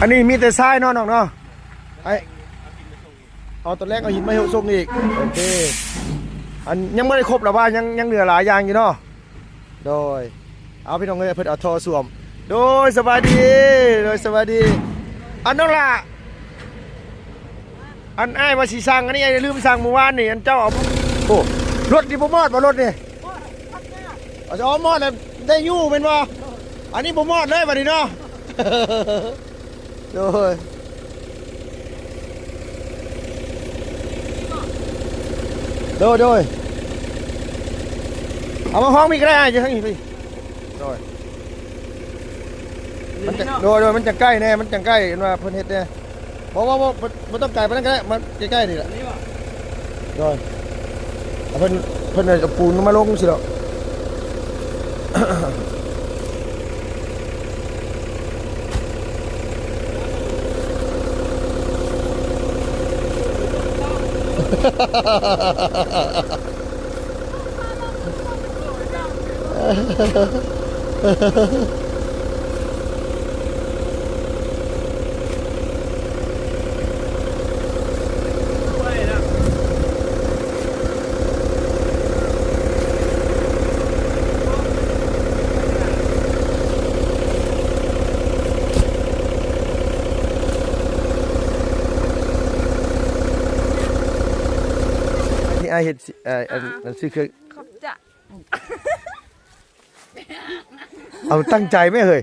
ອັນນີ້ມີແຕ່ຊາຍເນາະນ້ອງເນາະ. ໄອ້ ເອົາຕອນແລງເອົາຫີນມາໃຫ້ສົ່ງອີກ. ໂອເຄ ອັນ ຍັງບໍ່ໄດ້ຄົບລະວ່າ ຍັງ ຍັງເຫຼືອຫຼາຍຢ່າງຢູ່ເນາະ. ໂດຍ ເອົາ ພີ່ນ້ອງເອີຍ ເພິ່ນເອົາທໍ່ສ້ວມ. ໂດຍ ສະບາຍດີ ໂດຍ ສະບາຍດີ. ອັນ ນ້ອງຫຼ້າ ອັນ ອ້າຍວ່າຊິສັ່ງ ອັນນີ້ ອ້າຍລືມສັ່ງມື້ວານນີ້ ອັນເຈົ້າເອົາ ໂອ້ ລົດນີ້ບໍ່ມອດບໍ່ ລົດນີ້? ເອົາ ມອດແລ້ວ ໄດ້ຢູ່ແມ່ນບໍ່? ອັນນີ້ບໍ່ມອດເລີຍບັດນີ້ເນາະ. ໂດຍ ໂດຍ ໂດຍ ເອົາມາຫ້ອງນີ້ກໍໄດ້ ອ້າຍ ຢູ່ທາງນີ້. ໂດຍ ມັນຈະ ໂດຍ ໂດຍ ມັນຈະໃກ້ແດ່ ມັນຈະໃກ້ ເຫັນວ່າເພິ່ນເຮັດແດ່. ບໍ່ ບໍ່ ບໍ່ ບໍ່ ບໍ່ຕ້ອງໄກປານນັ້ນກໍໄດ້ ມາໃກ້ໆນີ້ແຫຼະ. ໂດຍ ເພິ່ນ ເພິ່ນເອົາປູນມາລົງຊີ້ດອກ. ທີ່ອ້າຍເຮັດ ເອີ ອັນ ອັນ ຊື້ເຄື່ອງ ຂອບໃຈ. ເອົາຕັ້ງໃຈແມ່ເຮີ້ຍ.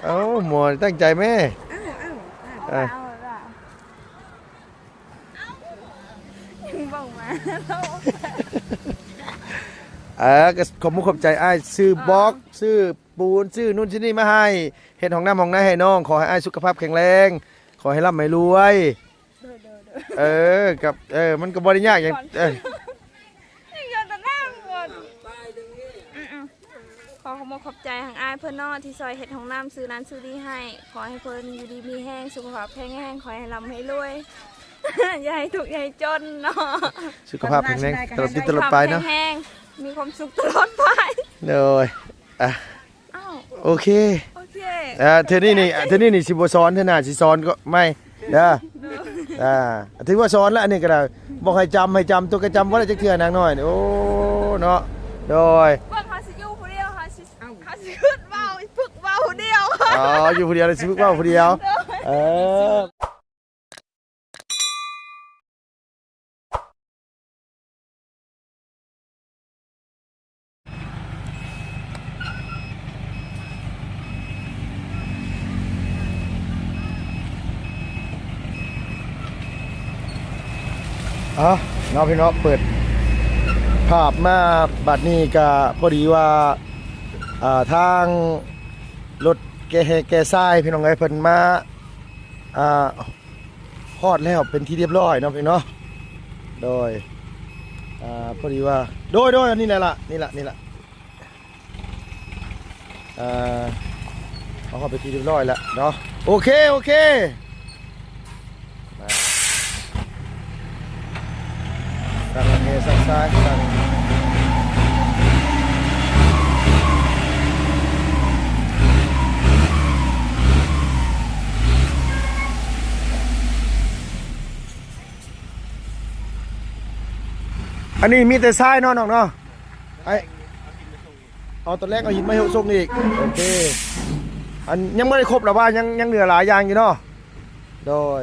ເອົາໝໍຕັ້ງໃຈແມ່. ເອົາ ເອົາ ເອົາ ເອົາ ເອີ ກໍຂອບມຸກຂອບໃຈອ້າຍ ຊື້ບລັອກ ຊື້ປູນ ຊື້ນູ້ນຊື້ນີ້ມາໃຫ້ ເຮັດຫ້ອງນ້ຳຫ້ອງໃນໃຫ້ນ້ອງ. ຂໍໃຫ້ອ້າຍສຸຂະພາບແຂງແຮງ ຂໍໃຫ້ລ່ຳໃຫ້ລວຍ. ໂດຍ ໂດຍ ໂດຍ ເອີ ກັບ ເອີ ມັນກໍບໍ່ໄດ້ຍາກຫຍັງ ເອີ ຍັງຢູ່ແຕ່ນ້ຳກ່ອນ. ອືມໆ ຂໍຂອບມຸກຂອບໃຈທາງອ້າຍເພິ່ນເນາະ ທີ່ຊ່ອຍເຮັດຫ້ອງນ້ຳ ຊື້ນັ້ນຊື້ນີ້ໃຫ້. ຂໍໃຫ້ເພິ່ນຢູ່ດີມີແຮງ ສຸຂະພາບແຂງແຮງ ຂໍໃຫ້ລ່ຳໃຫ້ລວຍ ຢ່າໃຫ້ທຸກຢ່າໃຫ້ຈົນເນາະ ສຸຂະພາບແຂງແຮງຕະຫຼອດປີຕະຫຼອດໄປເນາະ ສຸຂະພາບແຂງແຮງ ມີຄວາມສຸກຕະຫຼອດໄປ. ໂດຍ ອ່ະ ອ້າວ ໂອເຄ ໂອເຄ ອ່າ ເທື່ອນີ້ນີ້ ເທື່ອນີ້ນີ້ຊິບໍ່ສອນ ເທື່ອໜ້າຊິສອນກໍໃໝ່ເດີ. ໂດຍ ອ່າ ຖືວ່າສອນລະ ອັນນີ້ກໍໄດ້ ບອກໃຫ້ຈຳ ໃຫ້ຈຳ ຕົວກໍຈຳບໍ່ໄດ້ຈັກເທື່ອ ນາງນ້ອຍນີ້. ໂອ້ ເນາະ ໂດຍ ເບິ່ງເຮົາຊິຢູ່ຜູ້ດຽວ ເຮົາຊິ ເຮົາຊິຝຶກເວົ້າ ຝຶກເວົ້າຜູ້ດຽວ. ອໍ ຢູ່ຜູ້ດຽວ ຊິຝຶກເວົ້າຜູ້ດຽວ. ໂດຍ ເອີ. ເອົາເນາະ ພີ່ນ້ອງ ເປີດພາບມາບັດນີ້ກະພໍດີວ່າ ອ່າ ທາງລົດແກ່ແຮ່ແກ່ຊາຍ ພີ່ນ້ອງເອີຍ ເພິ່ນມາ ອ່າ ຮອດແລ້ວເປັນທີ່ຮຽບຮ້ອຍເນາະ ພີ່ນ້ອງເນາະ. ໂດຍ ອ່າ ພໍດີວ່າ ໂດຍ ໂດຍ ອັນນີ້ແຫຼະລະ ນີ້ລະ ນີ້ລະ ອ່າ ເອົາຮອດເປັນທີ່ຮຽບຮ້ອຍແລ້ວເນາະ. ໂອເຄ ໂອເຄ ມາ ຊັກແຮ່ຊັກຊາຍ ຊັກ ອັນນີ້ມີແຕ່ຊາຍເນາະນ້ອງເນາະ. ໄອ້ ເອົາຕອນແລງເອົາຫີນມາໃຫ້ສົ່ງອີກ. ໂອເຄ ອັນ ຍັງບໍ່ໄດ້ຄົບລະວ່າ ຍັງ ຍັງເຫຼືອຫຼາຍຢ່າງຢູ່ເນາະ. ໂດຍ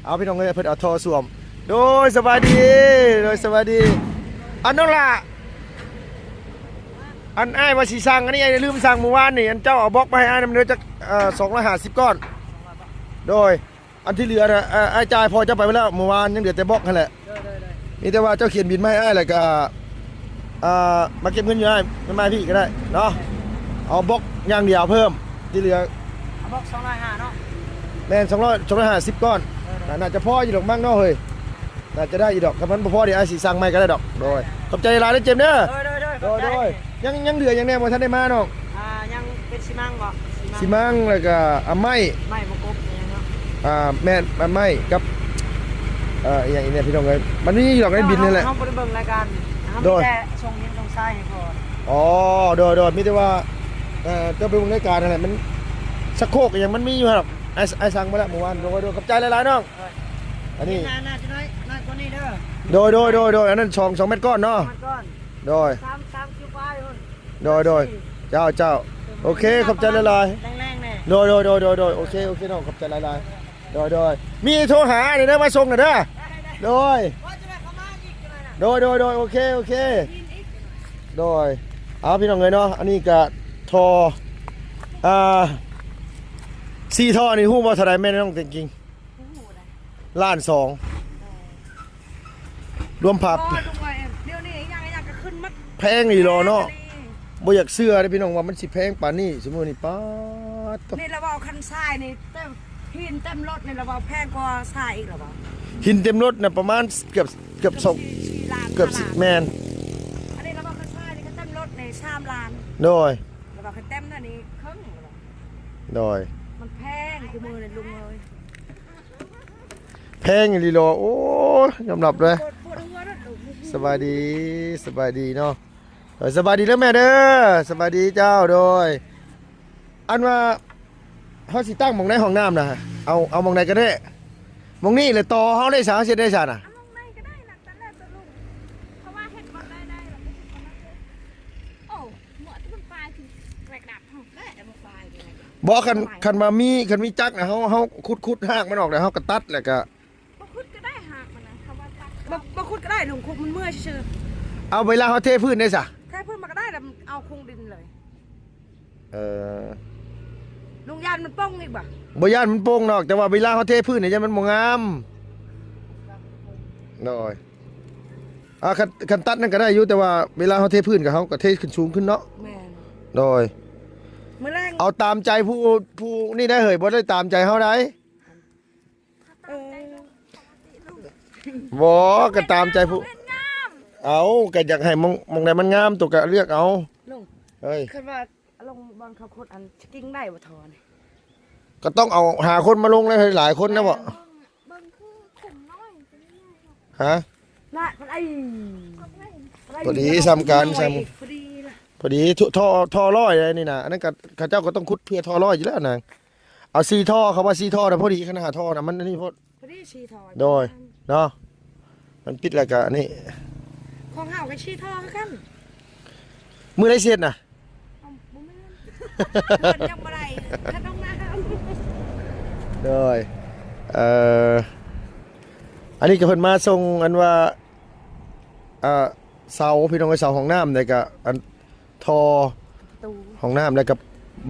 ເອົາ ພີ່ນ້ອງເອີຍ ເພິ່ນເອົາທໍ່ສ້ວມ. ໂດຍ ສະບາຍດີ ໂດຍ ສະບາຍດີ. ອັນ ນ້ອງຫຼ້າ ອັນ ອ້າຍວ່າຊິສັ່ງ ອັນນີ້ ອ້າຍລືມສັ່ງມື້ວານນີ້ ອັນ ເຈົ້າເອົາບລັອກມາໃຫ້ອ້າຍນຳເດີ ຈັກ ເອີ ສອງຮ້ອຍຫ້າສິບກ້ອນ. ໂດຍ ອັນທີ່ເຫຼືອນະ ເອີ ອ້າຍຈ່າຍ ພໍ່ເຈົ້າໄປແລ້ວມື້ວານ ຍັງເຫຼືອແຕ່ບລັອກຫັ້ນແຫຼະ. ໂດຍ ໂດຍ ໂດຍ ມີແຕ່ວ່າເຈົ້າຂຽນບິນມາໃຫ້ອ້າຍ ແລ້ວກະ ອ່າ ມາເກັບເງິນຢູ່ອ້າຍ ມາໃຫ້ພີ່ກໍໄດ້ເນາະ. ເອົາບລັອກຢ່າງດຽວເພີ່ມ ທີ່ເຫຼືອ ເອົາບລັອກສອງຮ້ອຍຫ້າເນາະ. ແມ່ນ ສອງຮ້ອຍ ສອງຮ້ອຍຫ້າສິບກ້ອນ. ໂດຍ ໂດຍ ໜ້າຈະພໍຢູ່ດອກມັ້ງເນາະເຮີ້ຍ. ໜ້າຈະໄດ້ຢູ່ດອກ ຄັນມັນບໍ່ພໍດຽວອ້າຍຊິສັ່ງໃໝ່ກໍໄດ້ດອກ. ໂດຍ ຂອບໃຈຫຼາຍເດີ້ ເຈມເດີ. ໂດຍ ໂດຍ ໂດຍ ໂດຍ ໂດຍ ຂອບໃຈ. ຍັງ ຍັງເຫຼືອຫຍັງແດ່ບໍ່ທັນໄດ້ມານ້ອງ? ອ່າ ຍັງເປັນຊີມັງບໍ? ຊີມັງ ຊີມັງ ແລ້ວກໍ ອ່າ ໄມ້ ໄມ້ບໍ່ກົບຫຍັງເນາະ. ອ່າ ແມ່ນ ໄມ້ກັບ ເອີ ອີຫຍັງອີກແດ່ພີ່ນ້ອງເອີຍ ມັນມີຢູ່ດອກໃນບິນຫັ້ນແຫຼະ. ເຮົາບໍ່ໄດ້ເບິ່ງລາຍການ ເຮົາມີແຕ່ສົ່ງຫີນສົ່ງຊາຍໃຫ້ພໍ. ອໍ ໂດຍ ໂດຍ ມີແຕ່ວ່າ ເອີ ເຈົ້າໄປເບິ່ງລາຍການຫັ້ນແຫຼະ ມັນ ສະໂຄກອີຫຍັງມັນມີຢູ່ຫັ້ນດອກ. ອ້າຍ ອ້າຍສັ່ງມາແລ້ວເມື່ອວານ. ໂດຍ ໂດຍ ຂອບໃຈຫຼາຍໆ ນ້ອງ. ອັນນີ້ ໜ້າ ໜ້າຈະນ້ອຍ ນ້ອຍກວ່ານີ້ເດີ. ໂດຍ ໂດຍ ໂດຍ ໂດຍ ອັນນັ້ນສອງ ສອງແມັດກ້ອນເນາະ. ສອງແມັດກ້ອນ. ໂດຍ ສາມ ສາມຄິວປາຍພຸ້ນ. ໂດຍ ໂດຍ ເຈົ້າ ເຈົ້າ ໂອເຄ ຂອບໃຈຫຼາຍໆ. ແລງໆ ແດ່. ໂດຍ ໂດຍ ໂດຍ ໂດຍ ໂອເຄ ໂອເຄ ນ້ອງ ຂອບໃຈຫຼາຍໆ. ໂດຍ ໂດຍ ມີໂທຫາແດ່ເດີ ມາສົ່ງແດ່ເດີ. ໂດຍ ໂດຍ ໂດຍ ໂດຍ ໂອເຄ ໂອເຄ ໂດຍ. ເອົາ ພີ່ນ້ອງເອີຍເນາະ ອັນນີ້ກະທໍ່ ອ່າ ສີ່ທໍ່ນີ້ ຮູ້ບໍ່ເທົ່າໃດແມ່ນ້ອງແຕງກິ່ງ? ລ້ານສອງ ລວມຜັບ. ໂອ້ຍ ດຽວນີ້ອີຫຍັງອີຫຍັງກໍຂຶ້ນໝົດ ແພງອີ່ຫຼີເນາະ. ບໍ່ຢາກເຊື່ອເດ້ພີ່ນ້ອງວ່າມັນຊິແພງປານນີ້ ຊຸມື້ນີ້. ປາດໂທ້ ນີ້ລະເວົ້າຄັນຊາຍນີ້ ແຕ່ຫີນເຕັມລົດນີ້ລະເວົ້າແພງກວ່າຊາຍອີກລະເວົ້າ. ຫີນເຕັມລົດນະປະມານເກືອບ ເກືອບສອງ ເກືອບສີ່ ສີ່ລ້ານ ເກືອບສີ່ ຫ້າລ້ານ ແມ່ນ. ອັນນີ້ລະເວົ້າຄັນຊາຍນີ້ຄັນເຕັມລົດນີ້ສາມລ້ານ. ໂດຍ ລະເວົ້າຄັນເຕັມນັ້ນນີ້ເຄິ່ງລະເວົ້າ. ໂດຍ ມັນແພງຄູ່ມື້ນີ້ລຸງເອີຍ. ແພງອີ່ຫຼີເນາະ ໂອ້ຍ ຍອມຮັບເລີຍ. ປວດ ປວດຫົວເນາະ. ສະບາຍດີ ສະບາຍດີເນາະ. ເອີ ສະບາຍດີເດີແມ່ເດີ. ສະບາຍດີເຈົ້າ. ໂດຍ ອັນວ່າເຮົາຊິຕັ້ງໝ່ອງໃດຫ້ອງນ້ຳນະ? ເອົາ ເອົາໝ່ອງໃດກໍໄດ້. ໝ່ອງນີ້ແຫຼະ ຕໍ່ເຮົາໄດ້ສາ ເຮົາຊິໄດ້ສານະ. ເອົາໝ່ອງໃດກໍໄດ້ນະ ແຕ່ແລ້ວແຕ່ລຸງ ເພາະວ່າເຮັດບ່ອນໃດໄດ້ ໂອ້ ໝວກທີ່ມັນປາຍຄືແກກດັບເຮົາ ບໍ່ ຄັນ ຄັນວ່າມີ ຄັນມີຈັກນະ ເຮົາ ເຮົາຂຸດ ຂຸດຮາກມັນອອກແລ້ວ ເຮົາກໍຕັດ ແລ້ວກໍ ບໍ່ຂຸດກໍໄດ້ຫາກມັນນະ ຄຳວ່າຕັດ ບໍ່ ບໍ່ຂຸດກໍໄດ້ ລົງຄຸກມັນເມື່ອຍຊື່ໆ. ເອົາ ເວລາເຮົາເທພື້ນເດ້ຊະ? ເທພື້ນມັນກໍໄດ້ ແລ້ວເອົາໂຄງດິນເລີຍ. ເອີ ລຸງຢ້ານມັນປົ່ງອີກບໍ່? ບໍ່ຢ້ານມັນປົ່ງດອກ ແຕ່ວ່າເວລາເຮົາເທພື້ນນີ້ ຢ້ານມັນບໍ່ງາມ. ໂດຍ ອ່າ ຄັນ ຄັນຕັດນັ້ນກໍໄດ້ຢູ່ ແຕ່ວ່າເວລາເຮົາເທພື້ນກໍ ເຮົາກໍເທຂຶ້ນສູງຂຶ້ນເນາະ. ແມ່ນ. ໂດຍ ມື້ແລງ ເອົາຕາມໃຈຜູ້ ຜູ້ນີ້ໄດ້ເຮີ້ຍ ບໍ່ໄດ້ຕາມໃຈເຮົາໃດ. ເອີ ບໍ່ ກໍຕາມໃຈຜູ້ ເອົາ ກໍຢາກໃຫ້ໝ່ອງ ໝ່ອງໃດມັນງາມ ໂຕກໍເລືອກເອົາ. ລຸງ ເອີຍ ຄິດວ່າລົງບ່ອນເຂົາຂຸດອັນຈິງໄດ້ບໍ່ທໍ່ນີ້? ກໍຕ້ອງເອົາ ຫາຄົນມາລົງແລ້ວ ຫຼາຍຄົນນະບໍ່? ເບິ່ງຄືຂຸມນ້ອຍ. ຮະ? ນະ ໄອ້ ພໍດີສ່ຳກັນ ສ່ຳ ພໍດີລະ ພໍດີ ທໍ່ ທໍ່ຮ້ອຍນີ້ນະ. ອັນນັ້ນກໍ ເຂົາເຈົ້າກໍຕ້ອງຂຸດເພື່ອທໍ່ຮ້ອຍຢູ່ແລ້ວນາງ. ເອົາສີ່ທໍ່ ເຂົາວ່າສີ່ທໍ່ນະ ພໍດີ ຄັນຫ້າທໍ່ນະ ມັນອັນນີ້ໂພດ. ພໍດີສີ່ທໍ່ ໂດຍ ເນາະ ມັນປິດແລ້ວກະອັນນີ້ ຂອງເຮົາກໍສີ່ທໍ່ຄືກັນ. ມື້ໃດຊິເຮັດນະ? ເອົ້າ ບໍ່ແມ່ນ ເພິ່ນຍັງບໍ່ໄດ້ຄັນຫ້ອງນ້ຳ. ໂດຍ ເອີ ອັນນີ້ກໍເພິ່ນມາສົ່ງອັນວ່າ ອ່າ ເສົາ ພີ່ນ້ອງເອີຍ ເສົາຫ້ອງນ້ຳ ແລ້ວກໍອັນ ທໍ່ ປະຕູ ຫ້ອງນ້ຳ ແລ້ວກໍ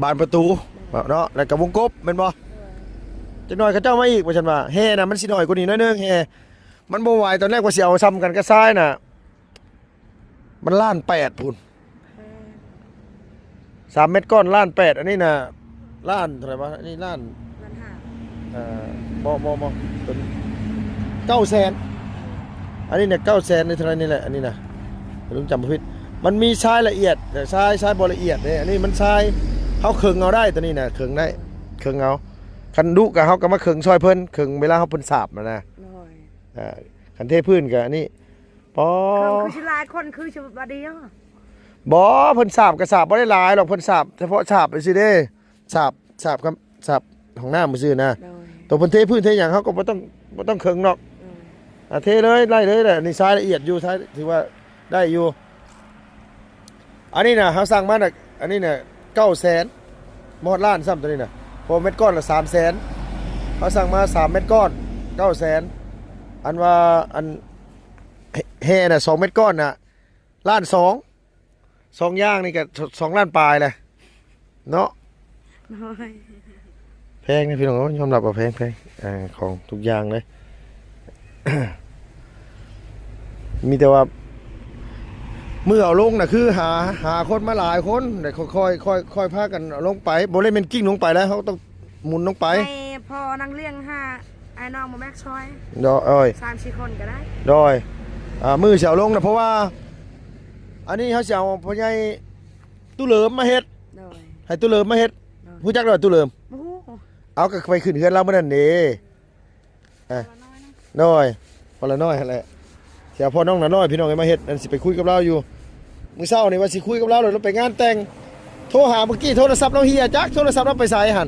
ບານປະຕູ ແມ່ນ ເນາະ ແລ້ວກໍວົງກົບແມ່ນບໍ່? ເອີ ຈັກໜ້ອຍເຂົາເຈົ້າມາອີກ ວ່າຊັ້ນວ່າ ແຮ່ນະ ມັນຊິໜ້ອຍກວ່ານີ້ໜ້ອຍໜຶ່ງ ແຮ່ ມັນບໍ່ໄຫວ. ຕອນແລກວ່າຊິເອົາສ່ຳກັນກັບຊາຍນະ ມັນລ້ານແປດພຸ້ນ. ເອີ ສາມແມັດກ້ອນລ້ານແປດ ອັນນີ້ນະ ລ້ານເທົ່າໃດວະ? ອັນນີ້ລ້ານ ລ້ານຫ້າ ເອີ ບໍ່ ບໍ່ ບໍ່ ເປັນເກົ້າແສນ. ອັນນີ້ນະເກົ້າແສນ ນີ້ເທົ່າໃດນີ້ແຫຼະ ອັນນີ້ນະ ລຸງຈຳບໍ່ຜິດ. ມັນມີຊາຍລະອຽດ ແລະ ຊາຍ ຊາຍບໍ່ລະອຽດເດ້. ອັນນີ້ມັນຊາຍ ເຮົາເຄິ່ງເອົາໄດ້ ຕົວນີ້ນະ ເຄິ່ງໄດ້ ເຄິ່ງເອົາ. ຄັນດຸກະເຮົາກໍມາເຄິ່ງຊ່ອຍເພິ່ນ ເຄິ່ງເວລາເຮົາ ເພິ່ນສາບນະ. ໂດຍ ອ່າ ຄັນເທພື້ນກະອັນນີ້ ປໍ ເຄິ່ງຄືຊິຫຼາຍຄົນ ຄືຊິວ່າດຽວ. ບໍ່ ເພິ່ນສາບກໍສາບບໍ່ໄດ້ຫຼາຍດອກ ເພິ່ນສາບສະເພາະສາບຊື່ໆເດ້ ສາບ ສາບ ສາບຫ້ອງນ້ຳຊື່ໆນະ. ໂດຍ ໂຕເພິ່ນເທພື້ນເທຫຍັງ ເຮົາກໍບໍ່ຕ້ອງ ບໍ່ຕ້ອງເຄິ່ງດອກ. ໂດຍ ອ່າ ເທເລີຍ ໄດ້ເລີຍແຫຼະ ນີ້ຊາຍລະອຽດຢູ່ ຊາຍຖືວ່າໄດ້ຢູ່. ອັນນີ້ນະ ເຮົາສັ່ງມານະ ອັນນີ້ນະ ເກົ້າແສນ ບໍ່ຮອດລ້ານຊ້ຳ ຕົວນີ້ນະ ເພາະແມັດກ້ອນລະ ສາມແສນ ເຮົາສັ່ງມາ ສາມແມັດກ້ອນ ເກົ້າແສນ. ອັນວ່າ ອັນ ແຮ່ນະ ສອງແມັດກ້ອນນະ ລ້ານສອງ ສອງຢ່າງນີ້ກໍສອງລ້ານປາຍແຫຼະເນາະ. ໂດຍ ແພງເດ້ພີ່ນ້ອງເອີຍ ຍອມຮັບວ່າແພງ ແພງ ອ່າ ຂອງທຸກຢ່າງເລີຍ. ມີແຕ່ວ່າມື້ເອົາລົງນະ ຄືຫາ ຫາຄົນມາຫຼາຍຄົນ ແລ້ວຄ່ອຍ ຄ່ອຍ ຄ່ອຍພາກັນເອົາລົງໄປ ບໍ່ໄດ້ແມ່ນກິ້ງລົງໄປແລ້ວ ເຮົາຕ້ອງໝູນລົງໄປ. ໃຫ້ພໍ່ນາງລ້ຽງ ຫາອ້າຍນ້ອງມາແບກຊ່ອຍ ໂດຍ ສາມສີ່ຄົນກໍໄດ້. ໂດຍ ອ່າ ມື້ຊິເອົາລົງນະ ເພາະວ່າອັນນີ້ເຮົາຊິເອົາພໍ່ໃຫຍ່ຕູ້ເຫຼີມມາເຮັດ. ໂດຍ ໃຫ້ຕູ້ເຫຼີມມາເຮັດ. ໂດຍ ຮູ້ຈັກດອກຕູ້ເຫຼີມ? ບໍ່ຮູ້. ເອົາ ກໍໄປຂຶ້ນເຮືອນລາວມື້ນັ້ນເດ້. ອ່ະ ໂດຍ ພໍ່ລະນ້ອຍຫັ້ນແຫຼະ ຊິເອົາພໍ່ນ້ອງນານ້ອຍ ພີ່ນ້ອງເອີຍ ມາເຮັດ. ອັນຊິໄປຄຸຍກັບລາວຢູ່ ມື້ເຊົ້ານີ້ວ່າຊິຄຸຍກັບລາວ ແລ້ວໄປງານແຕ່ງ ໂທຫາເມື່ອກີ້ ໂທລະສັບລາວເຫຍ ຈັກໂທລະສັບລາວໄປໃສຫັ້ນ.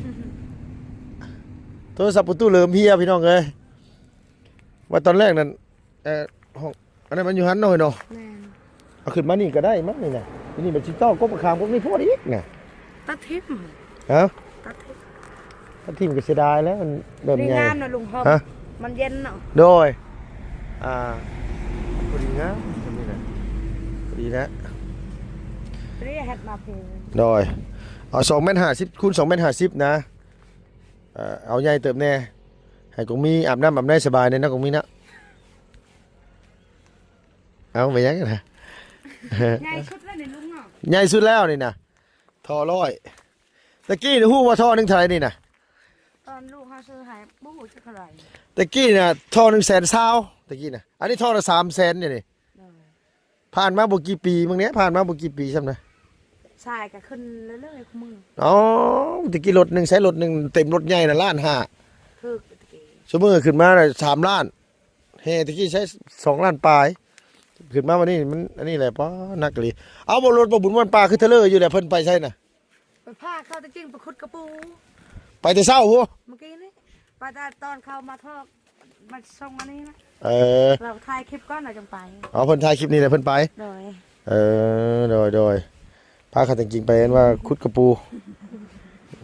ໂທລະສັບປະຕູເລີ່ມເຫ່ຍ ພີ່ນ້ອງເອີຍ. ວ່າຕອນແລກນັ້ນ ເອີ ຫ້ອງ ອັນນັ້ນມັນຢູ່ຫັ້ນເນາະ ເອີຍເນາະ. ແມ່ນ. ເອົາຂຶ້ນມານີ້ກໍໄດ້ມັ້ງນີ້ນະ. ທີນີ້ມັນຊິຕໍ່ກົບຂາມພວກນີ້ໂພດອີກນະ. ຕັດຖິ້ມ. ຮະ? ຕັດຖິ້ມ. ຕັດຖິ້ມກໍເສຍດາຍແລ້ວ ມັນເລີ່ມໃຫຍ່. ນີ້ງາມນະລຸງ. ຮະ? ມັນເຢັນເນາະ. ໂດຍ. ອ່າ ພໍດີງາມ ສ່ຳນີ້ນະ ພໍດີແລ້ວ. ນີ້ເຮັດມາເພິ່ນ. ໂດຍ. ເອົາສອງແມັດຫ້າສິບ ຄູນສອງແມັດຫ້າສິບນະ. ເອີ ເອົາໃຫຍ່ເຕີບແດ່ ໃຫ້ກົງມີອາບນ້ຳອາບໃນສະບາຍແດ່ເນາະ ກົງມີເນາະ. ເອົາໄປຫຍັງນະ? ໃຫຍ່ສຸດແລ້ວນີ້ລຸງເນາະ. ໃຫຍ່ສຸດແລ້ວນີ້ນະ ທໍ່ຮ້ອຍ. ຕະກີ້ຮູ້ວ່າທໍ່ໜຶ່ງເທົ່າໃດນີ້ນະ? ຕອນລູກເຮົາຊື້ໃຫ້ບໍ່ຮູ້ຈັກເທົ່າໃດ. ຕະກີ້ນະທໍ່ໜຶ່ງແສນຊາວ ຕະກີ້ນະ. ອັນນີ້ທໍ່ລະສາມແສນນີ້. ໂດຍ. ຜ່ານມາບໍ່ກີ່ປີ ເບິ່ງແດ່ ຜ່ານມາບໍ່ກີ່ປີຊ້ຳນະ. ສາຍກໍຂຶ້ນເລື້ອຍໆ ຄູ່ມື້. ອໍ ຕະກີ້ລົດໜຶ່ງ ໃຊ້ລົດໜຶ່ງເຕັມລົດໃຫຍ່ນະ ລ້ານຫ້າ. ຄືຕະກີ້ ຊຸມື້ຂຶ້ນມາລະສາມລ້ານ. ແຫ່ຕະກີ້ໃຊ້ສອງລ້ານປາຍ ຂຶ້ນມາບັດນີ້ມັນອັນນີ້ແຫຼະ. ປ້າ ໜັກອີ່ຫຼີ. ເອົາ ບໍ່ ລົດບໍ່ບຸນວັນປ່າຄືເທເລີຢູ່ແຫຼະ ເພິ່ນໄປໃສນະ? ໄປພາເຂົາ ແຕ່ຈິງໄປຂຸດກະປູ ໄປແຕ່ເຊົ້າພຸ້ນ. ມື້ກີ້ນີ້ ໄປແຕ່ຕອນເຂົາມາທອກ ມາສົ່ງອັນນີ້ນະ. ເອີ ລາວຖ່າຍຄລິບກ່ອນ ລາວຈັ່ງໄປ. ອໍ ເພິ່ນຖ່າຍຄລິບນີ້ແຫຼະເພິ່ນໄປ. ໂດຍ. ເອີ ໂດຍໆ ພາເຂົາແຕ່ຈິງໄປ ອັນວ່າຂຸດກະປູ.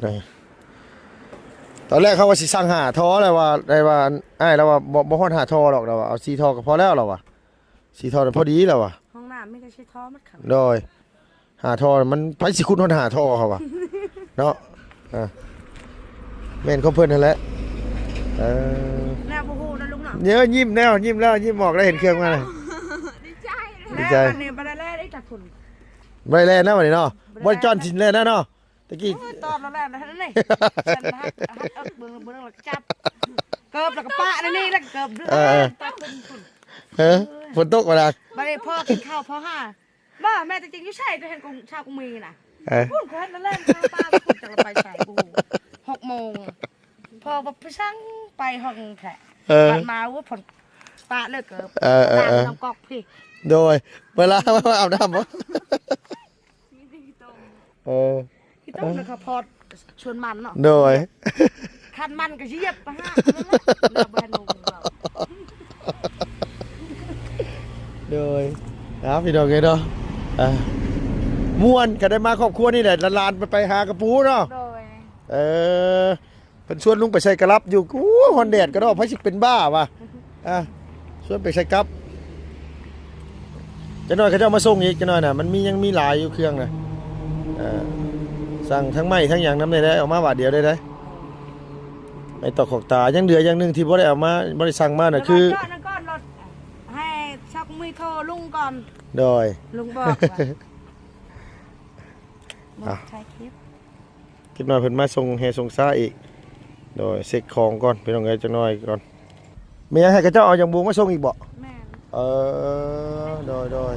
ເອີ ຕອນແລກເຂົາວ່າຊິສັ່ງຫ້າທໍ່ແລ້ວວ່າ ໄດ້ວ່າ ອ້າຍລາວວ່າບໍ່ ບໍ່ຮອດຫ້າທໍ່ດອກ ລາວວ່າເອົາສີ່ທໍ່ກໍພໍແລ້ວ ລາວວ່າ. ສີ່ທໍ່ນັ້ນພໍດີແລ້ວວ່າ. ຫ້ອງນ້ຳມີແຕ່ສີ່ທໍ່ໝົດ. ໂດຍ. ຫ້າທໍ່ມັນໃຜຊິຂຸດຮອດຫ້າທໍ່ເຂົາວ່າເນາະ. ອ່າ ແມ່ນຂອງເພິ່ນຫັ້ນແຫຼະ. ເອີ ແນວບໍ່ຮູ້ນະລຸງເນາະ. ເອີ ຍິ້ມແລ້ວ ຍິ້ມແລ້ວ ຍິ້ມອອກແລ້ວ ເຫັນເຄື່ອງມາ. ດີໃຈ ດີໃຈ. ແລ້ວບັດນີ້ບໍ່ໄດ້ແລ່ນອີກຈັກຄົນ ບໍ່ໄດ້ແລ່ນນະບັດນີ້ເນາະ. ບໍ່ໄດ້ຈ້ອນສິນແລ່ນນະເນາະ. ຕະກີ້ ໂອ້ຍ ຕອນລະແລ່ນຫັ້ນນີ້ ສັນຫັກ ຫັກເອິກເບິ່ງ ເບິ່ງແລ້ວກໍຈັບເກີບ ແລ້ວກໍປະໃນນີ້ ແລ້ວກໍເກີບ. ເອີ ຕອນເພິ່ນ ເອີ ຝົນຕົກບໍ່ລະ. ບັດນີ້ພໍ່ກິນເຂົ້າ ພໍ່ຫາ ວ່າແມ່ຕົວຈິງຢູ່ໃສ ຕົວເຫັນກົງ ຊາວກົງມີນະ. ເອີ ພຸ້ນ ຂ້ອຍເຫັນແລ້ວແລ່ນເຂົ້າປ່າ ພຸ້ນ ຈັກລະໄປໃສ ບໍ່ຮູ້. ຫົກໂມງ ພໍ່ວ່າໄປສັງ ໄປຫ້ອງແທ້. ເອີ ບັດມາ ໂອ້ ຝົນປະເລີຍເກີບ. ເອີ ເອີ ເອີ ນ້ຳກອກພີ້. ໂດຍ. ເວລາມາອາບນ້ຳບໍ່? ມີແຕ່ຂີ້ຕົມ. ເອີ ຂີ້ຕົມແລ້ວກໍພອດສວນມັນເນາະ. ໂດຍ. ຄັນມັນກໍຢຽບປະຫານັ້ນແຫຼະ ແລ້ວບໍ່ທັນລົງ. ໂດຍ. ເອົາ ພີ່ນ້ອງເອີຍເນາະ ອ່າ ມ່ວນກໍໄດ້ມາຄອບຄົວນີ້ແຫຼະ ຫຼານໆໄປຫາກະປູເນາະ. ໂດຍ. ເອີ ເພິ່ນຊວນລຸງໄປໃສ່ກະລັບຢູ່. ໂອ້ ຮ້ອນແດດກະດອກ ໃຜຊິເປັນບ້າວະ. ອ່າ ຊວນໄປໃສ່ກັບ. ຈັກໜ້ອຍເຂົາເຈົ້າມາສົ່ງອີກ ຈັກໜ້ອຍນະ ມັນມີ ຍັງມີຫຼາຍຢູ່ເຄື່ອງນະ. ເອີ ສັ່ງທັງໄມ້ທັງຫຍັງນຳແດ່ ເອົາມາບາດດຽວໄດ້ເດ້. ໄມ້ຕອກຂອກຕາ ຍັງເຫຼືອຢ່າງໜຶ່ງທີ່ບໍ່ໄດ້ເອົາມາ ບໍ່ໄດ້ສັ່ງມານະ ແລ້ວກໍ ຄື ຈອດນຳກ່ອນລົດ ໃຫ້ຊາວກະມຸຍໂທລຸງກ່ອນ. ໂດຍ. ລຸງບອກວ່າ ເອົາ ຖ່າຍຄລິບ. ຈັກໜ້ອຍເພິ່ນມາສົ່ງແຫ່ສົ່ງຊາອີກ. ໂດຍ. ເຊັກຂອງກ່ອນ ພີ່ນ້ອງເອີຍ ຈັກໜ້ອຍກ່ອນ. ແມ່ນຫຍັງ ໃຫ້ເຂົາເຈົ້າເອົາຫຍັງບວງມາສົ່ງອີກບໍ່? ແມ່ນ. ເອີ ໂດຍໆ. ຢາ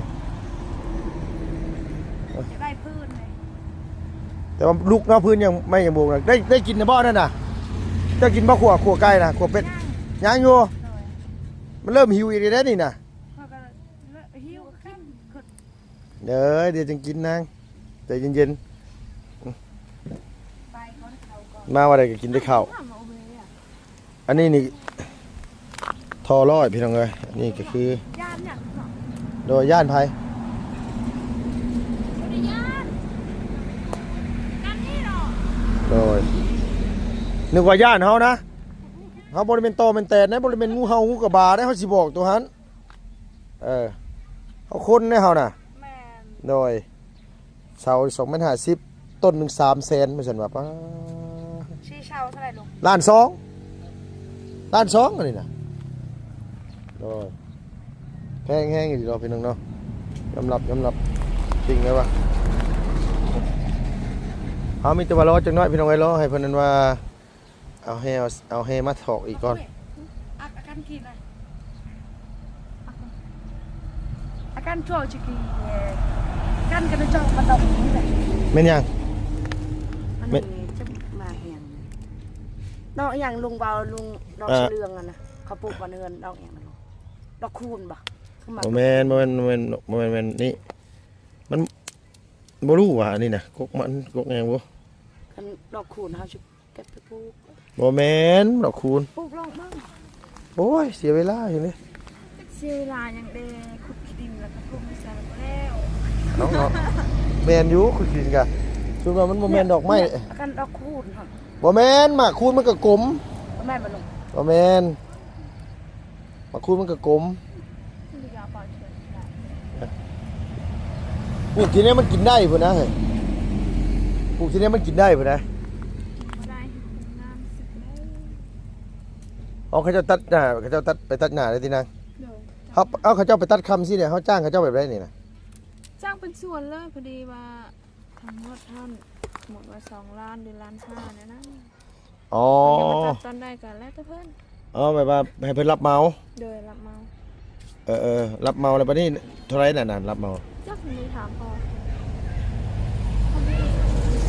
ກໄດ້ພື້ນເລີຍ ແຕ່ວ່າລຸກເນາະ ພື້ນຫຍັງ ໄມ້ຫຍັງບວງນະ. ໄດ້ ໄດ້ກິນແລ້ວບໍ່ນັ້ນນະ? ເຈົ້າກິນບໍ່? ຂົ້ວ ຂົ້ວໄກ່ນະ ຂົ້ວເປັດ. ຍັງ ຍັງຢູ່. ໂດຍ. ມັນເລີ່ມຫິວອີກແລ້ວນີ້ນະ. ຂ້ອຍກໍຫິວຄືກັນ. ເອີ ດຽວຈຶ່ງກິນນາງ ໃຈເຢັນໆ. ມາວ່າໃດກໍກິນແຕ່ເຂົ້າ. ອັນນີ້ນີ້ທໍ່ຮ້ອຍ ພີ່ນ້ອງເອີຍ. ອັນນີ້ກໍຄື ຢ້ານຫຍັງເນາະ? ໂດຍ. ຢ້ານໃຜ? ບໍ່ໄດ້ຢ້ານ ກັນນີ້ເນາະ. ໂດຍ. ນຶກວ່າຢ້ານເຮົານະ. ເຮົາບໍ່ໄດ້ແມ່ນຕໍ່ແມ່ນແຕນນະ ບໍ່ໄດ້ແມ່ນງູເຫົ່າງູກະບາເດ້ ເຮົາຊິບອກໂຕຫັ້ນ. ເອີ ເຮົາຄົນເດ້ເຮົານະ. ແມ່ນ. ໂດຍ. ເສົາສອງແມັດຫ້າສິບ ຕົ້ນໜຶ່ງສາມແສນ ວ່າຊັ້ນວ່າ. ປ້າ ສີ່ເສົາເທົ່າໃດລຸງ? ລ້ານສອງ ລ້ານສອງ ອັນນີ້ນະ. ໂດຍ. ແພງແຮງອີ່ຫຼີເນາະ ພີ່ນ້ອງເນາະ. ຍອມຮັບ ຍອມຮັບ ຈິງເລີຍວ່າ. ເຮົາມີແຕ່ວ່າລໍຈັກໜ້ອຍ ພີ່ນ້ອງເອີຍ ລໍໃຫ້ເພິ່ນນັ້ນວ່າ ເອົາແຮ່ ເອົາແຮ່ມາຖອກອີກກ່ອນ. ອາ ອາການກິນນະ ອາການໂຈະຈິກິ ກັນກັນຈອກມາດອກນີ້ແຫຼະ. ແມ່ນຫຍັງ? ອັນນີ້ຈະມາຫຍັງ? ດອກຫຍັງລຸງເວົ້າ ລຸງ ດອກ ເອີ ສະເຫຼືອງຫັ້ນນະ ເຂົາປູກບ້ານເຮືອນ ດອກຫຍັງນະ? ດອກຄູນບໍ່? ຄືໝາກ ບໍ່ແມ່ນ ບໍ່ແມ່ນ ບໍ່ແມ່ນ ບໍ່ແມ່ນ ບໍ່ແມ່ນນີ້ ມັນ ບໍ່ຮູ້ວ່າອັນນີ້ນະ ກົກມັນ ກົກຫຍັງບໍ່? ຄັນດອກຄູນເຮົາຊິ ເກັບໄປປູກ. ບໍ່ແມ່ນດອກຄູນ ປູກລອງເບິ່ງ. ໂອ້ຍ ເສຍເວລາຢູ່ນີ້ ເສຍເວລາຫຍັງເດ ຂຸດຂີ້ດິນແລ້ວກໍຖົມໃສ່ແລ້ວກໍແລ້ວ. ເອົາເນາະ ແມ່ນຢູ່ ຂຸດຂີ້ດິນກະ ຄືວ່າມັນບໍ່ແມ່ນດອກໄມ້ ອັນດອກຄູນຫັ້ນ ບໍ່ແມ່ນ ໝາກຄູນມັນກໍກົມ ບໍ່ແມ່ນບໍ່ລຸງ? ບໍ່ແມ່ນ ໝາກຄູນມັນກໍກົມ ປູກທີ່ນີ້ມັນກິນໄດ້ພຸ້ນນະ ປູກທີ່ນີ້ມັນກິນໄດ້ພຸ້ນນະ. ອໍ ເຂົາເຈົ້າຕັດໜ້າ ເຂົາເຈົ້າຕັດ ໄປຕັດໜ້າໄດ້ຕິນາງ? ໂດຍ ເຮົາ ເອົາ ເຂົາເຈົ້າໄປຕັດຄຳຊີ້ເດ ເຮົາຈ້າງເຂົາເຈົ້າແບບໃດນີ້ນະ? ຈ້າງເປັນສ່ວນເລີຍ ພໍດີວ່າທັງໝົດຫັ້ນ ສົມມຸດວ່າສອງລ້ານ ຫຼື ລ້ານຫ້າແນວນັ້ນ. ອໍ ເພິ່ນຈະມາຕັດຕອນໃດກໍແລ້ວແຕ່ເພິ່ນ. ອໍ ແບບວ່າໃຫ້ເພິ່ນຮັບເໝົາ? ໂດຍ ຮັບເໝົາ. ເອີໆ ຮັບເໝົາແລ້ວບັດນີ້ເທົ່າໃດນັ້ນ ຮັບເໝົາ? ຈັກ ຍັງບໍ່ໄດ້ຖາມພໍ່.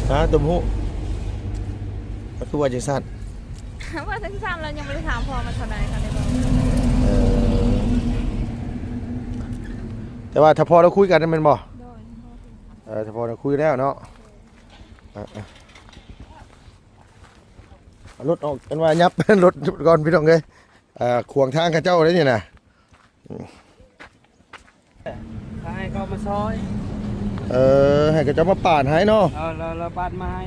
ຮະ ຕົວບໍ່ຮູ້ ກໍຄືວ່າຈັ່ງຊັ້ນ? ວ່າຈັ່ງຊັ້ນ ແລ້ວຍັງບໍ່ໄດ້ຖາມພໍ່ວ່າເທົ່າໃດ ກໍເລີຍບໍ່. ເອີ ແຕ່ວ່າຖ້າພໍ່ລາວຄຸຍກັນແມ່ນບໍ່? ໂດຍ ເອີ ຖ້າພໍ່ລາວຄຸຍແລ້ວເນາະ. ເອີໆ ເອົາລົດອອກ ອັນວ່າຫຍັບລົດກ່ອນພີ່ນ້ອງເອີຍ ເອີ ຂວາງທາງເຂົາເຈົ້າເດ້ນີ້ນະ. ໃຫ້ເຂົາມາຊ່ອຍ ເອີ ໃຫ້ເຂົາເຈົ້າມາປາດໃຫ້ເນາະ. ເອີ ລາວ ລາວປາດມາໃຫ້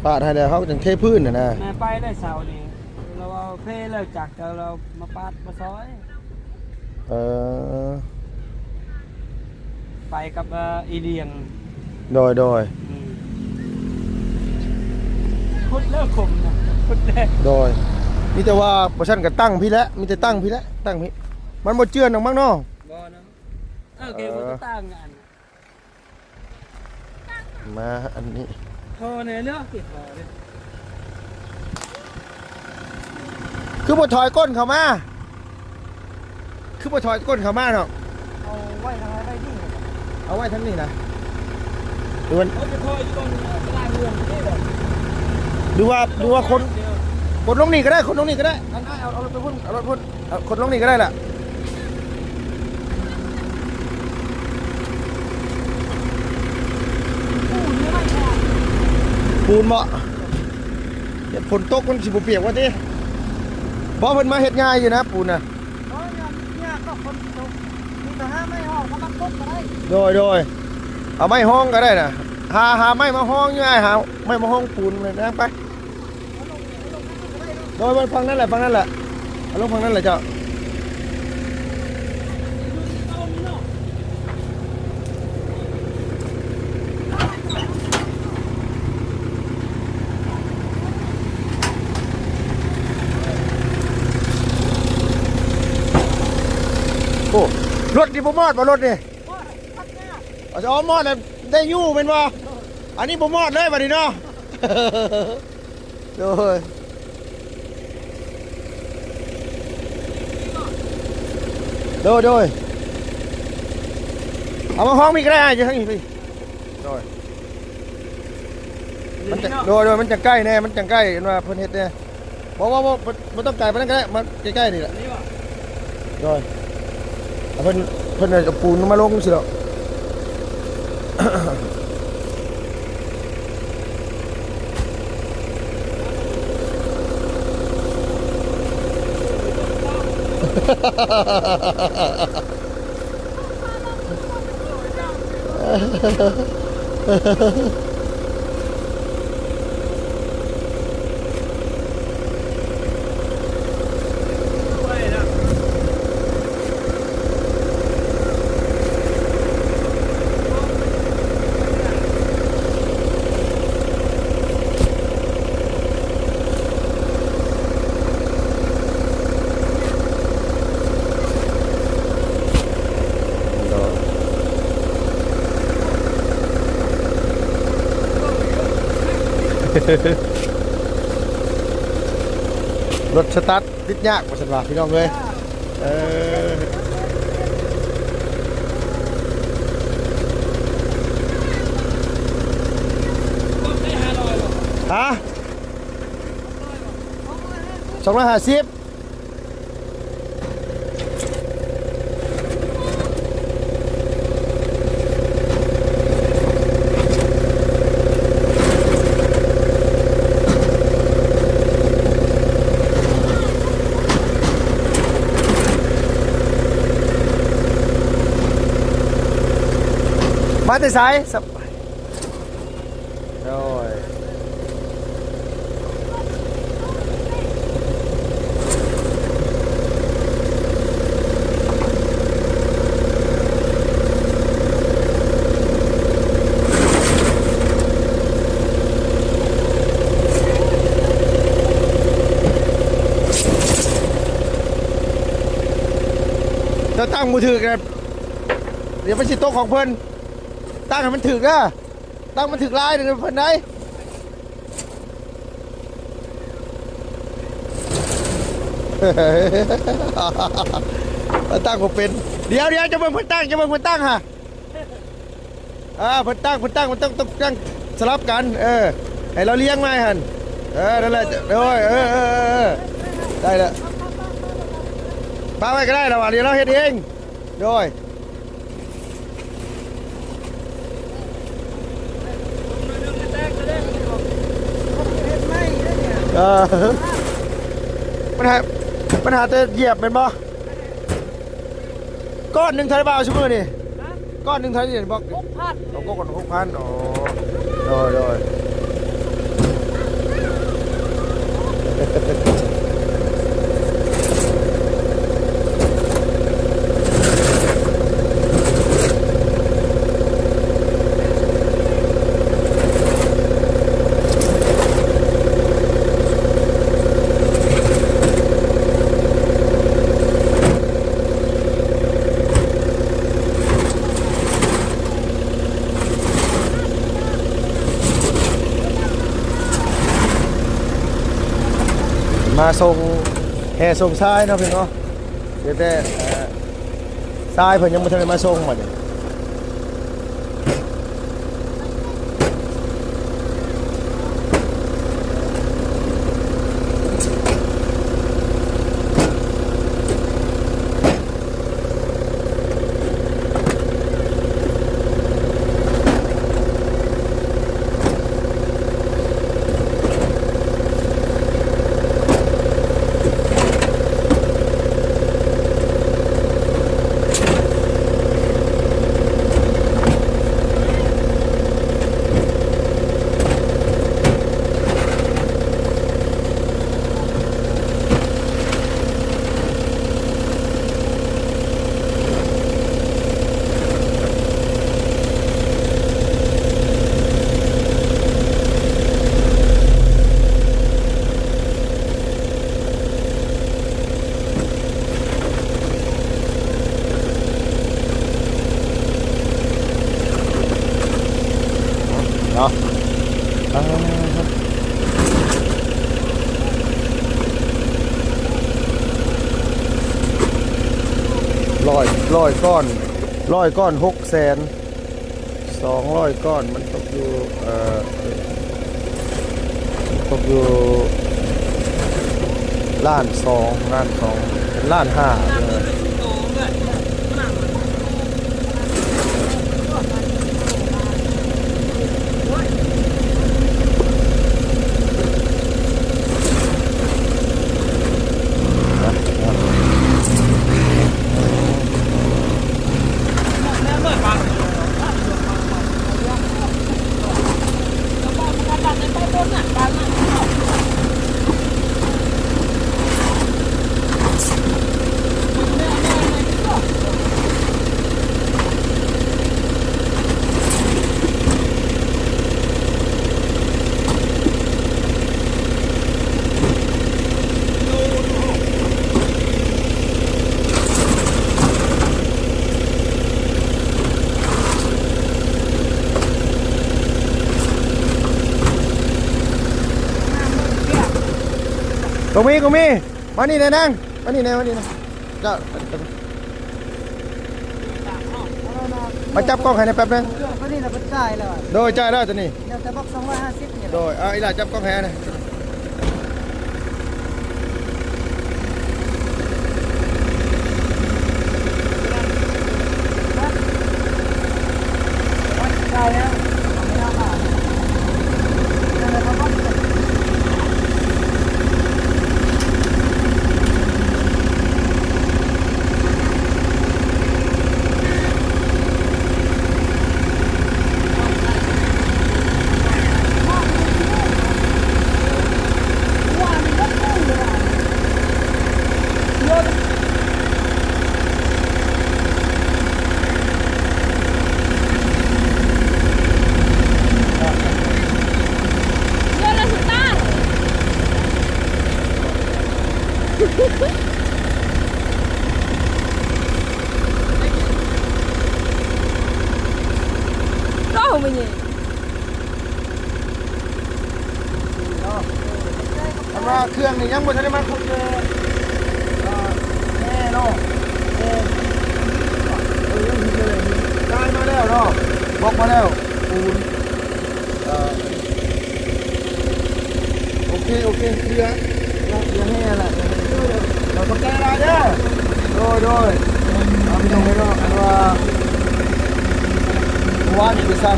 ປາດໃຫ້ແລ້ວເຮົາຈຶ່ງເທພື້ນຫັ້ນນະ. ແມ່ນໄປແລ້ວເຊົ້ານີ້ ລາວເອົາເພແລ້ວຈັກ ແຕ່ລາວມາປາດມາຊ່ອຍ. ເອີ ໄປກັບ ເອີ ອີ່ລຽງ. ໂດຍໆ ອືມ ຂຸດແລ້ວຂົມນະ ຂຸດແລ້ວ. ໂດຍ ມີແຕ່ວ່າບໍ່ຊັ້ນກໍຕັ້ງພີ້ແຫຼະ ມີແຕ່ຕັ້ງພີ້ແຫຼະ ຕັ້ງພີ້ ມັນບໍ່ເຈື່ອນດອກມັກເນາະ. ບໍ່ນະ ເອີ ເອີ ເກບໍ່ໄດ້ຕັ້ງອັນ ມາອັນນີ້ ພໍແນ່ເນາະ ຕິດພໍເດ້. ຄືບໍ່ຖອຍກົ້ນເຂົ້າມາ ຄືບໍ່ຖອຍກົ້ນເຂົ້າມາເນາະ? ເອົາໄວ້ທາງໃດໄວ້ນີ້ ເອົາໄວ້ທາງນີ້ນະ ຫຼືວ່າ ເອົາໄປຖອຍຢູ່ບ່ອນກະດາງເຮືອນນີ້ບໍ? ຫຼືວ່າ ຫຼືວ່າຄົນ ຄົນລົງນີ້ກໍໄດ້ ຄົນລົງນີ້ກໍໄດ້. ອັນ ເອົາ ເອົາລົດໄປພຸ້ນ ເອົາລົດພຸ້ນ. ເອົາ ຄົນລົງນີ້ກໍໄດ້ລະ. ປູນບໍ່? ຢານຝົນຕົກມັນຊິບໍ່ປຽກວ່າຕິ? ບໍ່ ເພິ່ນມາເຮັດງ່າຍຢູ່ນະ ປູນນະ. ບໍ່ ຍາກ ຍາກດອກ ຝົນຕົກ ມີແຕ່ຫາໄມ້ຮອງມາບັກກົບກໍໄດ້. ໂດຍໆ ເອົາໄມ້ຮອງກໍໄດ້ນະ ຫາ ຫາໄມ້ມາຮອງຢູ່ ອ້າຍ ຫາໄມ້ມາຮອງປູນນະ ໄປ. ໂດຍ ໄວ້ຝັ່ງນັ້ນແຫຼະ ຝັ່ງນັ້ນແຫຼະ ເອົາລົງຝັ່ງນັ້ນແຫຼະເຈົ້າ. ໂອ້ ລົດນີ້ບໍ່ມອດບໍ່ ລົດນີ້? ມອດ ເອົາ ມອດແລ້ວໄດ້ຢູ່ແມ່ນບໍ່? ອັນນີ້ບໍ່ມອດເລີຍບັດນີ້ເນາະ. ໂດຍ ໂດຍ ໂດຍ ເອົາມາຫ້ອງນີ້ກໍໄດ້ ຢູ່ທາງນີ້. ໂດຍ ມັນຈະ ໂດຍ ໂດຍ ມັນຈະໃກ້ແນ່ ມັນຈະໃກ້ ເຫັນວ່າເພິ່ນເຮັດແນ່. ບໍ່ ບໍ່ ບໍ່ ບໍ່ ບໍ່ຕ້ອງໄກປານນັ້ນກໍໄດ້ ມາໃກ້ໆນີ້ແຫຼະ. ໂດຍ ເພິ່ນ ເພິ່ນເອົາປູນມາລົງຊີ້ດອກ. ລົດສະຕາດຕິດຍາກວ່າຊັ້ນວ່າ ພີ່ນ້ອງເອີຍ. ເອີ ຮະ? ສອງຮ້ອຍຫ້າສິບ. ແຕ່ໃສ? ໂດຍ. ເຈົ້າຕັ້ງບໍ່ຖືກນະ ດຽວມັນຊິຕົກຂອງເພິ່ນ. ຕັ້ງໃຫ້ມັນຖືກເດີ ຕັ້ງມັນຖືກລາຍເດີເພິ່ນໃດ. ຕັ້ງບໍ່ເປັນ. ດຽວໆ ຈະເບິ່ງເພິ່ນຕັ້ງ ຈະເບິ່ງເພິ່ນຕັ້ງຫາ. ອ່າ ເພິ່ນຕັ້ງ ເພິ່ນຕັ້ງ ມັນຕ້ອງ ຕ້ອງຕັ້ງສະຫຼັບກັນ. ເອີ ໃຫ້ລາວລຽງມາຫັ້ນ. ເອີ ນັ້ນແຫຼະ. ໂດຍ ເອີ ເອີ ເອີ ເອີ ໄດ້ແລ້ວ. ປະໄວ້ກໍໄດ້ລະວ່າ ດຽວລາວເຮັດເອງ. ໂດຍ. ເອີ ມັນຫາ ມັນຫາແຕ່ຢຽບແມ່ນບໍ່? ກ້ອນໜຶ່ງເທົ່າໃດບ່າວຊຸມື້ນີ້? ກ້ອນໜຶ່ງເທົ່າໃດນີ້? ບອກ ຫົກພັນ. ເອົາ ກ້ອນຫົກພັນ. ອໍ ໂດຍ ໂດຍ. ມາສົ່ງແຮ່ສົ່ງຊາຍເນາະ ພີ່ນ້ອງເນາະ. ເຮັດແຕ່ ເອີ ຊາຍເພິ່ນຍັງບໍ່ທັນໄດ້ມາສົ່ງບັດນີ້. ເນາະ ອ່າ ຮ້ອຍ ຮ້ອຍກ້ອນ ຮ້ອຍກ້ອນ ຫົກແສນ ສອງຮ້ອຍກ້ອນ ມັນຕົກຢູ່ ເອີ ຕົກຢູ່ລ້ານສອງ ລ້ານສອງ ເປັນລ້ານຫ້າເລີຍ. ກະມີ ກະມີ ມານີ້ແດ່ນາງ ມານີ້ແດ່ ມານີ້ແດ່. ເຈົ້າ ມາຈັບກ້ອງໃຫ້ແດ່ແປັບໜຶ່ງ. ໂດຍ ຈ່າຍແລ້ວ ໂດຍ ຈ່າຍແລ້ວໂຕນີ້. ແຕ່ບັກສອງຮ້ອຍຫ້າສິບນີ້. ໂດຍ ເອົາ ອີ່ຫຼ້າຈັບກ້ອງໃຫ້ແດ່. ເອົ້າ ແມ່ນຫຍັງ? ເນາະ ຄັນວ່າເຄື່ອງນີ້ຍັງບໍ່ທັນໄດ້ມາຄົບເດີ ອ່າ ແນ່ເນາະ ແນ່ ເອີ ຫີນເລີຍ ຫີນ ຊາຍມາແລ້ວເນາະ ບລັອກມາແລ້ວ ປູນ ອ່າ ໂອເຄ ໂອເຄ ເຫຼືອ ເຫຼືອແຮ່ແຫຼະ ເອີ ຂອບໃຈຫຼາຍເດີ ໂດຍ ໂດຍ ເອົາ ພີ່ນ້ອງເອີຍເນາະ ອັນວ່າ ເມື່ອວານນີ້ໄປສັ່ງ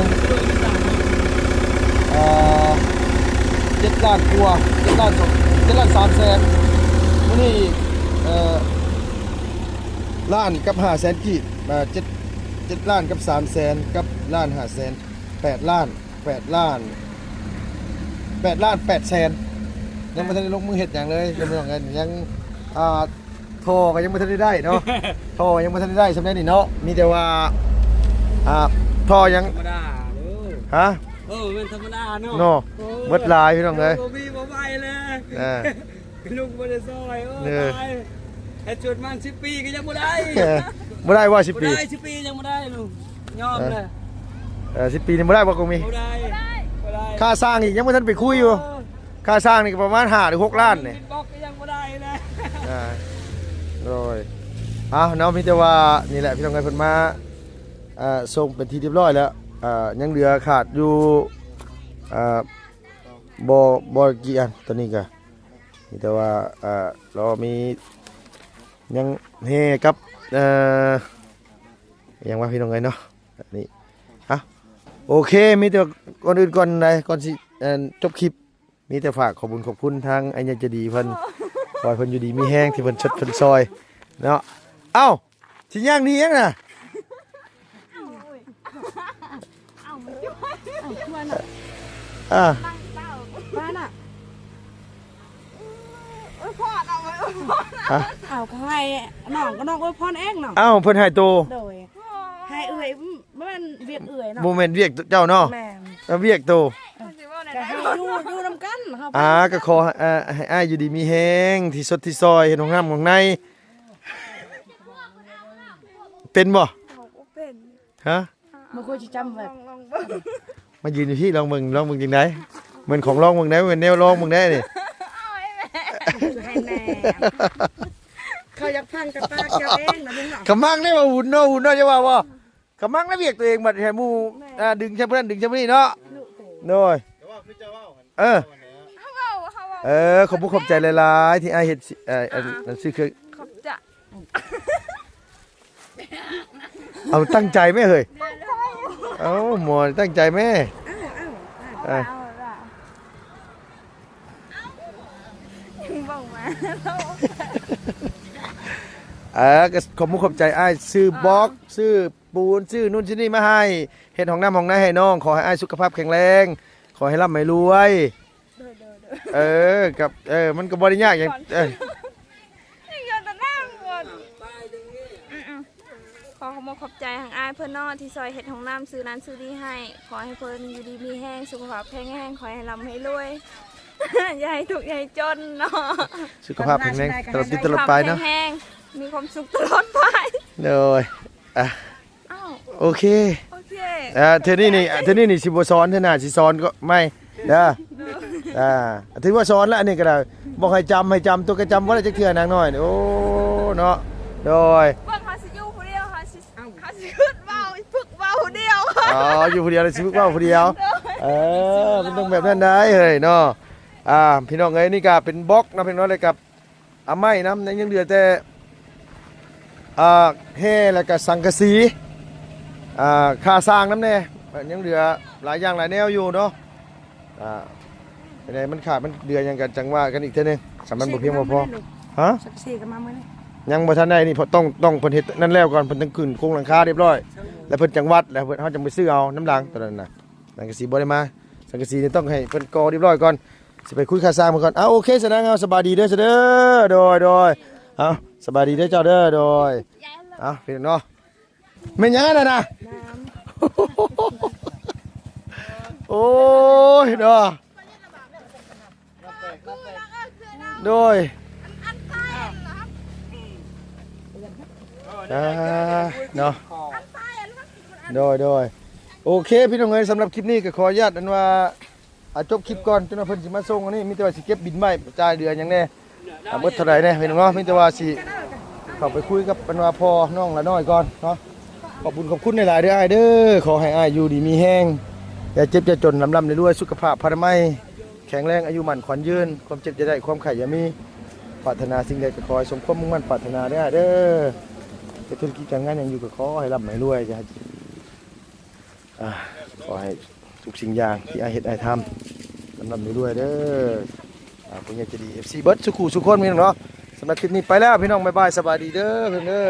ເອີ ເຈັດລ້ານກວ່າ ເຈັດລ້ານສອງ ເຈັດລ້ານສາມແສນ ມື້ນີ້ອີກ ເອີ ລ້ານກັບຫ້າແສນກີບ ເອີ ເຈັດ ເຈັດລ້ານກັບສາມແສນ ກັບລ້ານຫ້າແສນ ແປດລ້ານ ແປດລ້ານ ແປດລ້ານແປດແສນ ຍັງບໍ່ທັນໄດ້ລົງມືເຮັດຫຍັງເລີຍ ຍັງບໍ່ທັນ ຍັງ ອ່າ ທໍ່ກໍຍັງບໍ່ທັນໄດ້ໄດ້ເນາະ ທໍ່ຍັງບໍ່ທັນໄດ້ໄດ້ສ່ຳໃດນີ້ເນາະ ມີແຕ່ວ່າ ອ່າ ທໍ່ຍັງ ທຳມະດາເດີ ຮະ ເອີ ແມ່ນທຳມະດາເນາະ ເນາະ ໂອ້ ເບິດຫຼາຍພີ່ນ້ອງເອີຍ ບໍ່ມີບໍ່ໄຫວເລີຍ ເອີ ລຸງບໍ່ໄດ້ຊ່ອຍ ໂອ້ ເອີ ຕາຍ ເຮັດຈົນມັນສິບປີກໍຍັງບໍ່ໄດ້ ເອີ ບໍ່ໄດ້ວ່າສິບປີ ບໍ່ໄດ້ ສິບປີຍັງບໍ່ໄດ້ລຸງ ຍອມເລີຍ ເອີ ເອີ ສິບປີນີ້ບໍ່ໄດ້ບໍ່ ກົງມີ ບໍ່ໄດ້ ບໍ່ໄດ້ ຄ່າສ້າງອີກຍັງບໍ່ທັນໄປຄຸຍຢູ່ ເອີ ຄ່າສ້າງນີ້ກໍປະມານຫ້າຫຼືຫົກລ້ານນີ້ ບລັອກກໍຍັງບໍ່ໄດ້ເລີຍ ອ່າ ໂດຍ ເອົາເນາະ ມີແຕ່ວ່ານີ້ແຫຼະ ພີ່ນ້ອງເອີຍ ເພິ່ນມາ ເອີ ສົ່ງເປັນທີ່ຮຽບຮ້ອຍແລ້ວ ເອີ ຍັງເຫຼືອຂາດຢູ່ ເອີ ບໍ່ ບໍ່ກີ່ອັນ ຕອນນີ້ກໍມີແຕ່ວ່າ ເອີ ລໍມີ ຍັງແຮ່ກັບ ເອີ ຫຍັງວະ ພີ່ນ້ອງເອີຍເນາະ ນີ້ ເອົາ ໂອເຄ ມີແຕ່ ກ່ອນອື່ນກ່ອນໃດ ກ່ອນຊິ ເອີ ຈົບຄລິບ ມີແຕ່ຝາກຂອບບຸນຂອບຄຸນທາງອ້າຍໃຫຍ່ໃຈດີເພິ່ນ ຂໍໃຫ້ເພິ່ນຢູ່ດີມີແຮງທີ່ເພິ່ນຊ່ວຍເພິ່ນຊ່ອຍເນາະ ເອົ້າ ຊິຍ່າງໜີຫຍັງນະ ເອົາ ເອົາ ເອົາ ເອົາ ເອົາ ເອົາ ເອົາ ເອົາ ເອົາ ເອົາ ເອົາ ເອົາ ເອົາ ເອົາ ເອົາ ເອົາ ເອົາ ເອົາ ອ່າ ອວຍພອນ ເອົາໄວ້ອວຍພອນ ຮະ ເອົາ ກໍໃຫ້ນ້ອງ ກໍນ້ອງອວຍພອນເອງເນາະ ເອົ້າ ເພິ່ນໃຫ້ໂຕ ໂດຍ ໃຫ້ເອື້ອຍ ບໍ່ແມ່ນວຽກເອື້ອຍເນາະ ບໍ່ແມ່ນວຽກເຈົ້າເນາະ ແມ່ນ ເອີ ວຽກໂຕ ເອີ ກໍໃຫ້ຢູ່ ຢູ່ນຳກັນ ເຮົາ ອ່າ ກໍຂໍ ເອີ ໃຫ້ອ້າຍຢູ່ດີມີແຮງ ທີ່ຊົດທີ່ຊ່ອຍ ເຮັດຫ້ອງນ້ຳຫ້ອງໃນ ເປັນບໍ່? ເຮົາບໍ່ເປັນ ຮະ? ບໍ່ຄ່ອຍຊິຈຳແບບ ລອງ ລອງເບິ່ງ ມາຢືນຢູ່ພີ້ ລອງເບິ່ງ ລອງເບິ່ງຈັ່ງໃດ ແມ່ນຂອງລອງເບິ່ງໄດ໋ ແມ່ນແນວລອງເບິ່ງໄດ໋ນີ້ ໃຫ້ແນ່ ເຂົາຢາກຟັງແຕ່ປາກເຈົ້າເອງນະລຸງເນາະ ກະມັກແນ່ວ່າຫຸ່ນເນາະ ຫຸ່ນເນາະ ຢ່າວ່າບໍ່ ກະມັກນະ ວຽກຕົວເອງບັດໃຫ້ໝູ່ ແມ່ນ ອ່າ ດຶງຊະຜູ້ນັ້ນດຶງຊະຜູ້ນີ້ເນາະ ໂດຍ ແຕ່ວ່າຄືເຈົ້າເວົ້າຫັ້ນ ເອີ ເຮົາເວົ້າ ເຮົາເວົ້າ ເອີ ຂອບຄຸນຂອບໃຈຫຼາຍໆ ທີ່ອ້າຍເຮັດ ເອີ ອັນ ອ່າ ອັນຊື້ເຄື່ອງ ຂອບໃຈ ເອົາຕັ້ງໃຈແມ້ເຮີ້ຍ ເອົາໝໍຕັ້ງໃຈແມ້ ເອົາ ເອົາ ເອົາ ເອົາ ເອົາ ຍັງເວົ້າມາ ເອີ ກໍຂອບມຸກຂອບໃຈອ້າຍ ຊື້ບລັອກ ຊື້ປູນ ຊື້ນູ້ນຊື້ນີ້ມາໃຫ້ ເຮັດຫ້ອງນ້ຳຫ້ອງໃນໃຫ້ນ້ອງ ຂໍໃຫ້ອ້າຍສຸຂະພາບແຂງແຮງ ຂໍໃຫ້ລ່ຳໃຫ້ລວຍ ໂດຍ ໂດຍ ໂດຍ ເອີ ກັບ ເອີ ມັນກໍບໍ່ໄດ້ຍາກຫຍັງ ເອີ ຍັງຢູ່ແຕ່ນາງກ່ອນ ອືມໆ ຂໍຂອບມຸກຂອບໃຈທາງອ້າຍເພິ່ນເນາະ ທີ່ຊ່ອຍເຮັດຫ້ອງນ້ຳ ຊື້ນັ້ນຊື້ນີ້ໃຫ້ ຂໍໃຫ້ເພິ່ນຢູ່ດີມີແຮງ ສຸຂະພາບແຂງແຮງ ຂໍໃຫ້ລ່ຳໃຫ້ລວຍ ຢ່າໃຫ້ທຸກຢ່າໃຫ້ຈົນເນາະ ສຸຂະພາບແຂງແຮງ ຕະຫຼອດປີຕະຫຼອດໄປເນາະ ແຂງແຮງ ມີຄວາມສຸກຕະຫຼອດໄປ ໂດຍ ອ່ະ ອ້າວ ໂອເຄ ໂອເຄ ອ່າ ເທື່ອນີ້ນີ້ ເທື່ອນີ້ນີ້ຊິບໍ່ສອນ ເທື່ອໜ້າຊິສອນກໍໃໝ່ເດີ ໂດຍ ອ່າ ຖືວ່າສອນລະ ອັນນີ້ກໍໄດ້ ບອກໃຫ້ຈຳ ໃຫ້ຈຳ ຕົວກໍຈຳບໍ່ໄດ້ຈັກເທື່ອນາງນ້ອຍ ໂອ້ ເນາະ ໂດຍ ເບິ່ງເຮົາຊິຢູ່ຜູ້ດຽວ ເຮົາຊິ ເຮົາຊິຝຶກເວົ້າ ຝຶກເວົ້າຜູ້ດຽວ ອໍ ຢູ່ຜູ້ດຽວ ຊິຝຶກເວົ້າຜູ້ດຽວ ໂດຍ ເອີ ມັນຕ້ອງແບບນັ້ນໄດ໋ເຮີ້ຍເນາະ ອ່າ ພີ່ນ້ອງເອີຍ ນີ້ກໍເປັນບລັອກເນາະ ພີ່ນ້ອງເນາະ ແລ້ວກໍ ອາໄມ້ນຳ ຍັງເຫຼືອແຕ່ ອ່າ ແຮ່ ແລ້ວກະສັງກະສີ ອ່າ ຄ່າສ້າງນຳແດ່ ຍັງເຫຼືອຫຼາຍຢ່າງຫຼາຍແນວຢູ່ເນາະ ອ່າ ໃນມັນຂາດມັນເດືອຫຍັງກະຈັ່ງວ່າກັນອີກເທື່ອໜຶ່ງ ຄັນມັນບໍ່ພຽງບໍ່ພໍ ຮະ ສັງກະສີກໍມາມື້ນີ້ ຍັງບໍ່ທັນໄດ້ນີ້ ເພາະຕ້ອງ ຕ້ອງເພິ່ນເຮັດນັ້ນແລ້ວກ່ອນ ເພິ່ນຕ້ອງຂຶ້ນໂຄງຫຼັງຄາຮຽບຮ້ອຍ ແລ້ວເພິ່ນຈັ່ງວັດ ແລ້ວເພິ່ນ ເຮົາຈັ່ງໄປຊື້ເອົານຳຫຼັງ ຕອນນັ້ນນະ ສັງກະສີບໍ່ໄດ້ມາ ສັງກະສີນີ້ຕ້ອງໃຫ້ເພິ່ນກໍ່ຮຽບຮ້ອຍກ່ອນ ຊິໄປຄຸຍຄ່າສ້າງເພິ່ນກ່ອນ ເອົາ ໂອເຄ ສະນັ້ນເຮົາສະບາຍດີເດີ ເດີ ໂດຍ ໂດຍ ເອົາ ສະບາຍດີເດີເຈົ້າເດີ ໂດຍ ເອົາ ພີ່ນ້ອງເນາະ ແມ່ນຫຍັງອັນນັ້ນນະ ໂອ້ຍ ເນາະ ໂດຍ ອ່າເນາະ ໂດຍໂດຍ ໂອເຄ ພີ່ນ້ອງເອີຍ ສຳລັບຄລິບນີ້ກໍຂໍອະນຸຍາດອັນວ່າ ອ່າ ຈົບຄລິບກ່ອນ ຈົນວ່າເພິ່ນຊິມາສົ່ງອັນນີ້ ມີແຕ່ວ່າຊິເກັບບິນໄວ້ ຈ່າຍເດືອນຫຍັງແດ່ ອ່າ ເບິດເທົ່າໃດແດ່ ພີ່ນ້ອງເນາະ ມີແຕ່ວ່າຊິເຂົ້າໄປຄຸຍກັບອັນວ່າພໍ່ນ້ອງລະນ້ອຍກ່ອນເນາະ. ຂອບບຸນຂອບຄຸນຫຼາຍໆເດີອ້າຍເດີ ຂໍໃຫ້ອ້າຍຢູ່ດີມີແຮງ ຢ່າເຈັບຢ່າຈົນ ລ່ຳໆລວຍໆ ສຸຂະພາບພະນາໄມ ແຂງແຮງ ອາຍຸໝັ້ນຂວັນຍືນ ຄວາມເຈັບຢ່າໄດ້ ຄວາມໄຂ້ຢ່າມີ ປາດຖະໜາສິ່ງໃດກໍຂໍໃຫ້ສົມຄວາມມຸ່ງໝັ້ນປາດຖະໜາເດີອ້າຍເດີ. ເຮັດທຸລະກິດການງານຫຍັງຢູ່ກໍຂໍໃຫ້ລ່ຳໃຫ້ລວຍ ຢ່າໃຫ້ ອ່າ ຂໍໃຫ້ທຸກສິ່ງຢ່າງທີ່ອ້າຍເຮັດອ້າຍທຳ ລ່ຳໆລວຍໆເດີ ອ່າ ຜູ້ໃຫຍ່ໃຈດີ ເອັຟຊີ ເບິດສູ່ຄູ່ສູ່ຄົນ ພີ່ນ້ອງເນາະ. ສຳລັບຄລິບນີ້ໄປແລ້ວ ພີ່ນ້ອງ ບາຍບາຍ ສະບາຍດີເດີ ເພິ່ນເດີ.